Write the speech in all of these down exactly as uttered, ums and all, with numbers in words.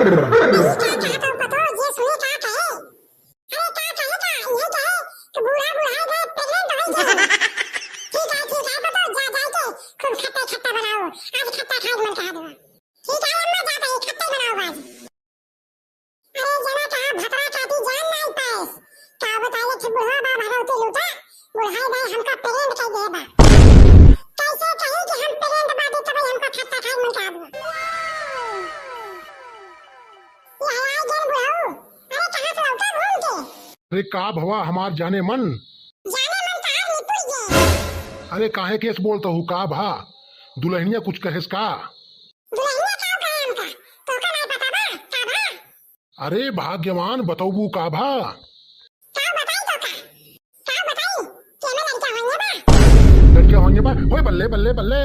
ई का कहत हो पतो, जे सुने का कहे? अरे का कहे का? इहे कहे कि बूढ़ा बुढ़ाई गए, pregnant होइ गए। ठीक है, ठीक है पतो, जा जाए के खूब खट्टा खट्टा बनाओ। आज खट्टा खाए के मन कहा दो। ठीक है अम्मा, जात ही खट्टा बनाओ आज। अरे जना कहा भतरा काटी जान नाई पाएस। का बताई एक बुढ़वा बा भरौती लूटा, बुढ़ाई गए हमका pregnant कर दे बा। कैसे कही कि हम pregnant बाटी तब हमका खट्टा खाए मन का आदमी। ये हवाई जन बुढ़ऊ, अरे कहाँ से लौटा घूम के? अरे का भवा हमार जाने मन? जाने मन कहाँ निपुर गए? अरे काहे केस बोलत हूँ का भा? दुलहनिया कुछ कहेस का? दुलहनिया का कहे हमका? तोका नाई पता बा? का बा? अरे भाग्यवान, बतौबू का भा? का बताई तो का? का बताई? केमे लड़का होइए बा? लड़का होइए बा? होए बल्ले, बल्ले, बल्ले।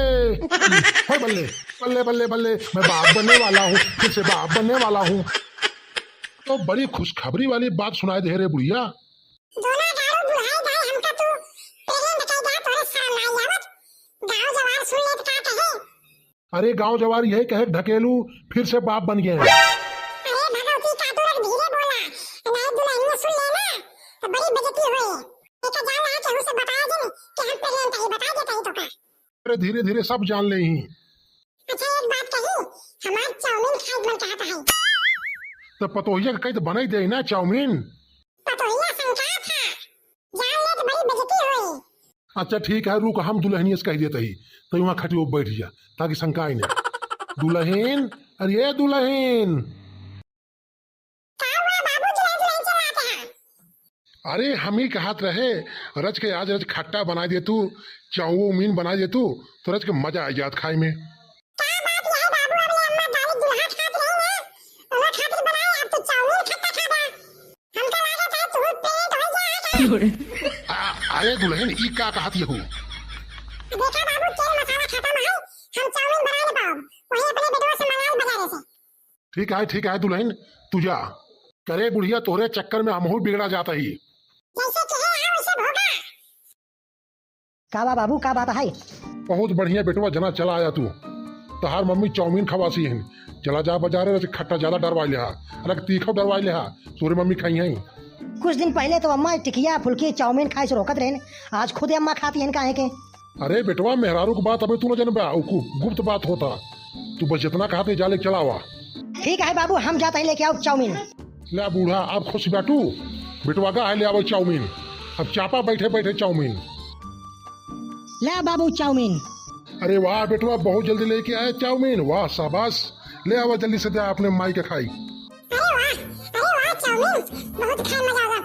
होए बल्ले, बल्ले, बल्ले, बल्ले। मैं बाप बनने वाला हूँ, फिर से बाप बनने वाला हूँ। तो बड़ी खुशखबरी वाली बात सुनाई दे रे बुढ़िया। दोनों दारू बुढ़ाई गए, हमका तू pregnant कर दा, तोरे शर्म नाई आवत? गाँव जवार सुन ले तो का कहे? अरे गाँव जवार यही कहे ढकेलू फिर से बाप बन गए। अरे भगवती का तू लोग धीरे बोला, नहीं दुलहनिया सुन ले ना तो बड़ी बेइज्जती होए। एक जान है केहू से बताया जिन कि हम pregnant ही बता देता ही तो का। अरे धीरे धीरे सब जान ले ही। अच्छा एक बात कही, हमार चाउमीन खाए मन कहता है। तो पतोहिया के कही तो बनाई दे ना चाउमीन। पतोहिया शंका था, जान ले तो बड़ी बेइज्जती होई। अच्छा ठीक है, रुक, हम दुलहनिया से कह देते ही, तो वहाँ खटियो बैठ जा, ताकि शंका ही नहीं। दुलहिन, अरे ये दुलहिन। का हुआ बाबू, दुलहिन दुलहिन चिल्लाते हैं? अरे हम ही कहत रहे, रच के आज रच खट्टा बनाई दे तू, चाउमीन बनाई दे तू, तो रच के मजा आ जात खाए में। का बात यह बाबू, अबले अम्मा दाली दुल्हा खात रही है, ओला खातिर बनाए, अब तो चाउमीन खट्टा खाबा। हमका लागत है तू पेट हो गया है का? आ, अरे दुलहिन, ई का कहत यहू? देखा बाबू, तेल मसाला खत्म है, हम चाउमीन बना ले पाओ, वही अपने बेटवा से मंगाई बाजारे से। ठीक है, ठीक है दुलहिन, तू जा। करे बुढ़िया, तोहरे चक्कर में हमहू बिगड़ा जाता ही। जैसे कहे हैं वैसे भोगा। का बा बाबू, का बात है? बहुत बढ़िया बेटवा, जना चला आया तू। तहार मम्मी चाउमीन खवासी हन। चला जा बाजारे, रच खट्टा ज्यादा डरवाई लेहा, अलग तीखा डरवाई लेहा, तोरे मम्मी खाई हैं। कुछ दिन पहले तो अम्मा टिकिया, फुल्की, चाउमीन खाए से रोकत रहन, आज खुद अम्मा खाती हन काहे के? अरे बेटवा, मेहरारू के बात अबे तू न जनबा, उ कु-, गुप्त बात होता। तू बस जितना कहते जा ले चलावा। ठीक है बाबू, हम जाते हैं लेके आओ चाउमीन। ले बूढ़ा, आप खुश बैठू, बेटवा का है ले आवे चाउमीन। अब चापा बैठे बैठे चाउमीन। ले बाबू चाउमीन। अरे वाह बेटवा, बहुत जल्दी लेके आए चाउमीन, वाह शाबाश। ले आवा जल्दी से दे अपने माई के खाई। अरे वाह, अरे वाह, चाउमीन बहुत खाए मजा आवा।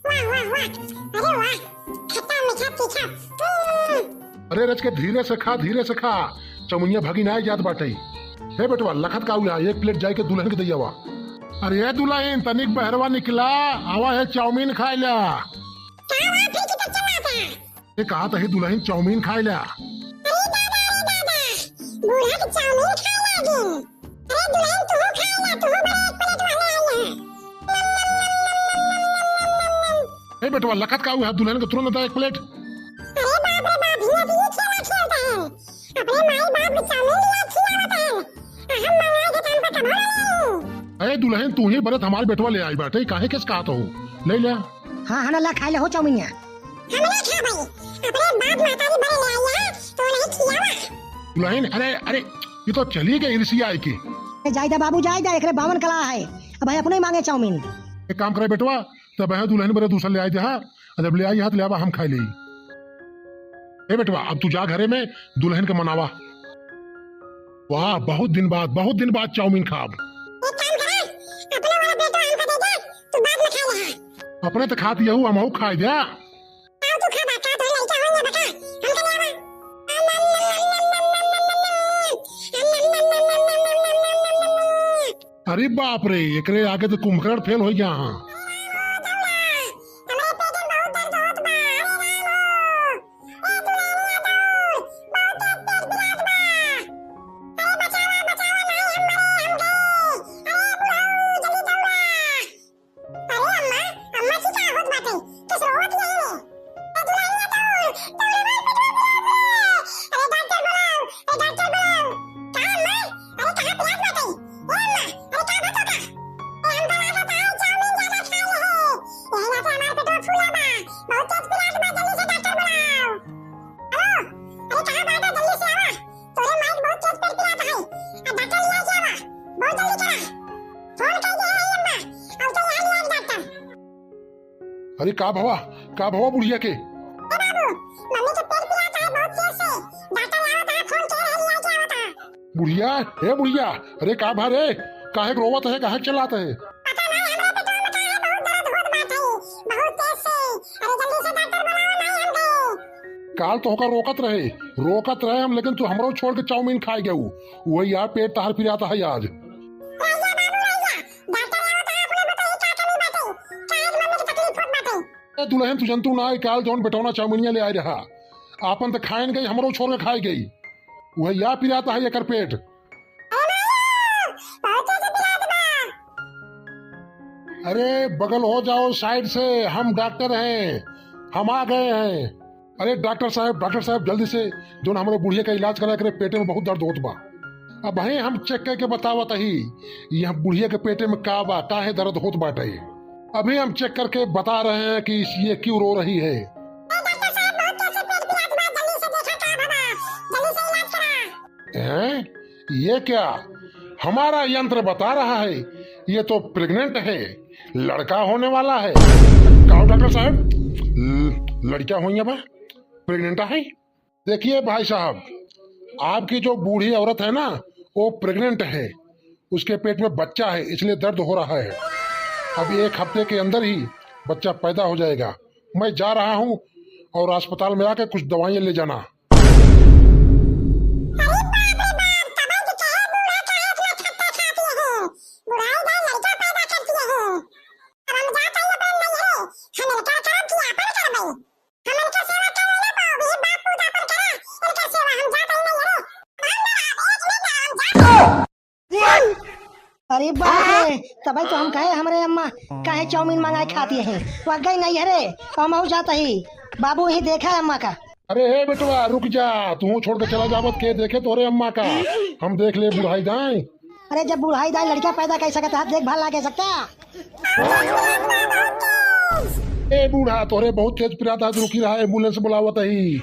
वाह, वाह, वाह, अरे वाह, खट्टा मीठा तीखा। अरे रच के धीरे से खा, धीरे से खा, चमुनिया भगी ना जात बाटे। हे बेटवा, लखत का हुआ, एक प्लेट जाए के दुलहिन के दे आवा। अरे दुलहिन, तनिक बहरवा निकला, आवा है चाउमीन खाए ला। का हुआ, फिर किधर चला था? ये कहा था, हे दुलहिन, चाउमीन खाए ला। अरे दादा, अरे दादा, बूढ़ा के चाउमीन खाए लागिन। अरे दुलहिन, तू खाए ला, तू बड़े एक प्लेट वाले आई है। ए बेटवा, लखत का हुआ, दुलहिन के तुरंत दे एक प्लेट। अरे बाप रे बाप, हिया भी ये खेला खेलता है। अपने माई बाप के चाउमीन लिया खिलावता है। आ हम मंगाए के काम पर कभो ना ले आई। अरे दुलहिन, तू ही बरत हमार बेटवा ले आई बाटे, काहे केस कहत हो? ले ले। हाँ, हाँ, ला खाए ले हो चाउमीनिया। हम ना खा भाई, अपने बाप महतारी बड़े ले आई है, तो नहीं खियावा। दुलहिन, अरे, अरे, ये तो चली गई रिसिया आई के। ए, जाए दा बाबू, जाए दा, एकरे बावन कला है। अब भाई अपने ही मांगे चाउमीन। एक काम करे बेटवा, तब है दुलहिन बरे दूसर ले आई दे, हाँ? जब ले आई है तो ले आवा, हम खाए ले। ए बेटवा, अब तू जा घरे में, दुलहिन के मनावा। वाह, बहुत दिन बाद, बहुत दिन बाद चाउमीन खाब। एक काम करे, अपने वाला बेटा हमका दे दे, तू बाद में खा ले, हाँ। अपने तो खात यहू, हमहू खाए दे। आओ तू खा बा, का तोहरे लइका होई ना बता, हमका ले आवा। अरे बाप रे, एकरे आगे तो कुंभकर्ण फेल हो गया, हाँ। हमरे पेट में बहुत दर्द होत बा, अरे राम हो। ए दुलहिनिया दौड़, बहुत तेज पेट पिरात बा। अरे बचावा, बचावा, नाई हम मरे, हम गए। अरे बुढ़ऊ, जल्दी दौड़ा। अरे अम्मा, अम्मा जी का होत बाटे? किस रोवत यही में? ए दुलहिनिया दौड़, दौड़े मार पेटवा पिरात बा। अरे डॉक्टर बुलाओ, ए डॉक्टर बुलाओ। का अम्मा? अरे कहाँ पिरात बाटे? ए अरे का भवा, का भवा बुढ़िया के? ए बाबू, मम्मी के पेट पिरात है बहुत तेज से। डॉक्टर आवत है, फोन के रहे, लिया के आवत है। बुढ़िया, ए बुढ़िया, अरे का भा रे? काहे के रोवत है, काहे के चिल्लात है? पता नहीं हमरे पेटवा में का है, बहुत दर्द होत बाटे, बहुत तेज से। अरे जल्दी से डॉक्टर बुलावा, नहीं हम गए। काल तोहका रोकत रहे, रोकत रहे हम, लेकिन तू हमरो छोड़ के चाउमीन खाए गऊ। वही यार पेट तहार पिरात है आज। रहिया बाबू रहिया, डॉक्टर आवत है, अपने बताई का कमी बाटे, काहे के मम्मी के तकलीफ होत बाटे। ए दुल्हन, तू जनतू ना, काल जौन बेटौना चाउमीनिया ले आए रहा, आपन त खाए न गई, हमरो छोड़ के खाए गई। वह या पिरात है एकर पेट। अरे माया, बहुत तेज पिरात बा। अरे बगल हो जाओ साइड से, हम डॉक्टर हैं, हम आ गए हैं। अरे डॉक्टर साहब, डॉक्टर साहब, जल्दी से जौन हमरे बुढ़िया का इलाज करा, एकरे पेटे में बहुत दर्द होत बा। अबहीं हम चेक करके बतावत ही, यह बुढ़िया के पेटे में का बा, काहे दर्द होत बाटे। अभी हम चेक करके बता रहे हैं कि इस, ये क्यों रो रही है। ए, डॉक्टर साहब, बहुत तेज से पेट पिरात बा, जल्दी से देखा का भवा, जल्दी से इलाज करा। हैं? ये क्या? हमारा यंत्र बता रहा है, ये तो प्रेग्नेंट है, लड़का होने वाला है। का हो डॉक्टर साहब, ल-, लड़का होइया बा, प्रेग्नेंट है? देखिए भाई साहब, आपकी जो बूढ़ी औरत है ना, वो प्रेग्नेंट है, उसके पेट में बच्चा है, इसलिए दर्द हो रहा है। अब एक हफ्ते के अंदर ही बच्चा पैदा हो जाएगा। मैं जा रहा हूँ और अस्पताल में आके कुछ दवाइयाँ ले जाना। अरे बाप रे बाप, तबाही के कहे बूढ़ा काहे इतना खट्टा खाती है? बुढ़ाई दाई लड़का पैदा करती है। अब हम जात हई अपने नैहरे, हम इनकर करब कि आपन करबई? हम इनकर सेवा करे ना पाओ, ये बाप पूत आपन करा, इनकर सेवा, हम जात हई नैहरे। हम ना, एक मिनट, हम जात हई। अरे बाप रे, तबे तो हम कहे हमरे अम्मा काहे चाउमीन मंगाए खाती है। वह गई नैहरे, हम हऊ जात ही। बाबू ही देखा है अम्मा का। अरे हे बेटवा, रुक जा, तू छोड़ के चला जावत के देखे तोरे अम्मा का। हम देख ले बुढ़ाई दाई। अरे जब बुढ़ाई दाई लड़का पैदा कर सकता है, देखभाल ना कर सकता। ए बूढ़ा, तोरे बहुत तेज पिरात है, रुकी रहा, एम्बुलेंस बुलावत ही।